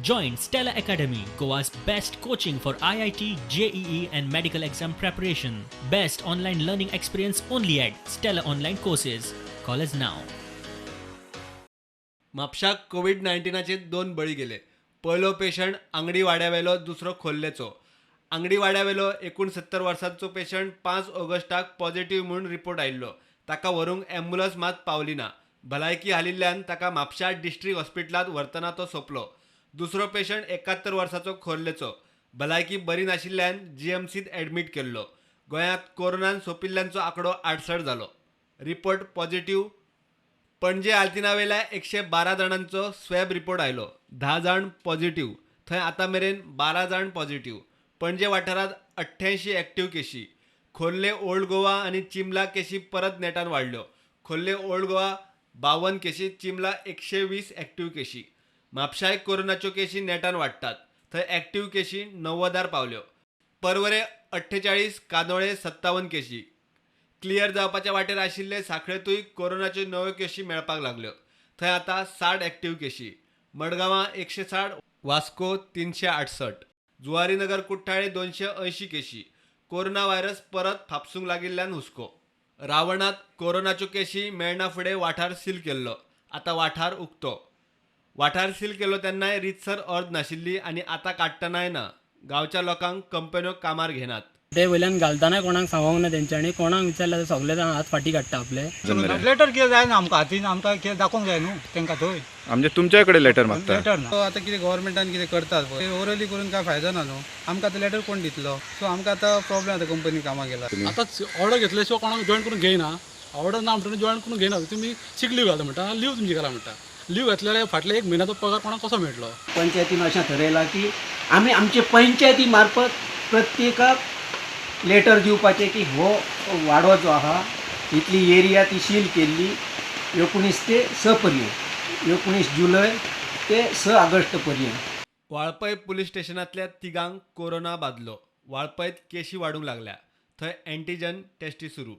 Join Stella Academy, Goa's best coaching for IIT, JEE, and medical exam preparation. Best online learning experience only at Stella Online Courses. Call us now. म्हापशाक Covid 19 दोन बळी गेले. पयलो patient Angadi वाड्यावेलो, दुसरो खोर्लेचो. आंगडी वाड्यावेलो 69 वर्सांचो patient 5 ऑगस्टाक positive म्हूण report आयिल्लो. ताका व्हरूंक ॲम्ब्युलन्स मात पावली ना. भलायकी हालिल्ल्यान ताका म्हापशा डिस्ट्रिक्ट हॉस्पिटलांत व्हरतना तो सोंपलो. दुसरो पेशंट 71 वर्सांचो खोर्लेचो. भलायकी बरी नाशिल्ल्यान जीएमसींत ॲडमीट केल्लो. गोंयांत कोरोनान सोंपिल्ल्यांचो आंकडो 68 जालो. Report positive. पणजे आल्तिनावेल्या 112 जाणांचो स्वॅब रिपोर्ट आयलो. 10 जाण पॉझिटिव्ह. थंय आतां मेरेन 12 जाण पॉझिटिव्ह. पणजे वाठारांत 88 एक्टिव्ह केशी. खोर्ले ओल्ड गोवा आनी चिंबला केशी परत नेटान वाडल्यो. खोर्ले ओल्ड गोवा 52 केशी, चिंबला 120 एक्टिव्ह केशी. म्हापशाय कोरोनाच्यो केशी नेटान वाडटात. थंय एक्टिव्ह केशी 90 पावल्यो. पर्वरे 48, कांदोळे 57 केशी. क्लियर जावपाच्या वाटेर आशिल्ले सांखळेंतूय कोरोनाच्यो नव्यो केशी मेळपाक लागल्यो. थंय आतां 60 एक्टिव्ह केशी. मडगांवां 160, वास्को 368, जुवारीनगर कुठ्ठाळे 280 केशी. कोरोना व्हायरस परत फापसूंक लागिल्ल्यान हुस्को. रावणात कोरोनाच्यो केशी मेळना फुडें वाठार सील केल्लो. आतां वाठार उक्तो. वाठार सील केल्लो तेन्नाय रितसर अर्द नाशिल्ली आनी आतां काडटनाय ना. गांवच्या लोकांक कंपन्यो कामार घेनात. ते वयल्यान घालतना कोणाक सांगोंक ना तेंच्यांनी, कोणाक विचारल्यार सगळे जाण हात फाटी काडटा आपले. लेटर कितें जायना आमकां, हातीन आमकां कितें दाखोवंक जाय न्हू तेंकां थंय. म्हणजे तुमच्या कडेन लेटर मागता? लेटर ना. आतां कितें गव्हर्मेंटान कितें करतात पळय ओरली करून काय फायदो ना न्हू. आमकां आतां लेटर कोण दितलो? सो आमकां आतां प्रॉब्लेम जाता कंपनी कामाक गेल्यार. आतां ऑर्डर घेतले शिवाय कोणाक जॉयन करून घेयना. ऑर्डर ना म्हणटकीर जॉयन करून घेयना. तुमी सीक लीव घालता म्हणटा, लीव तुमची घाला म्हणटा. लीव घातले जाल्यार फाटले एक म्हयन्याचो पगार कोणाक कसो मेळटलो? पंचायतीन अशें थरयलां की आमी आमचे पंचायती मार्फत प्रत्येकाक लेटर दिवपाचें की हो वाडो जो आहा इतली एरिया ती सील केल्ली 19 ते 6 पर्यंत, 19 जुलय ते 6 ऑगस्ट पर्यंत. वाळपय पुलीस स्टेशनांतल्या तिगांक कोरोना बादलो. वाळपयत केशी वाडूंक लागल्या. थंय एंटीजन टेस्टी सुरू.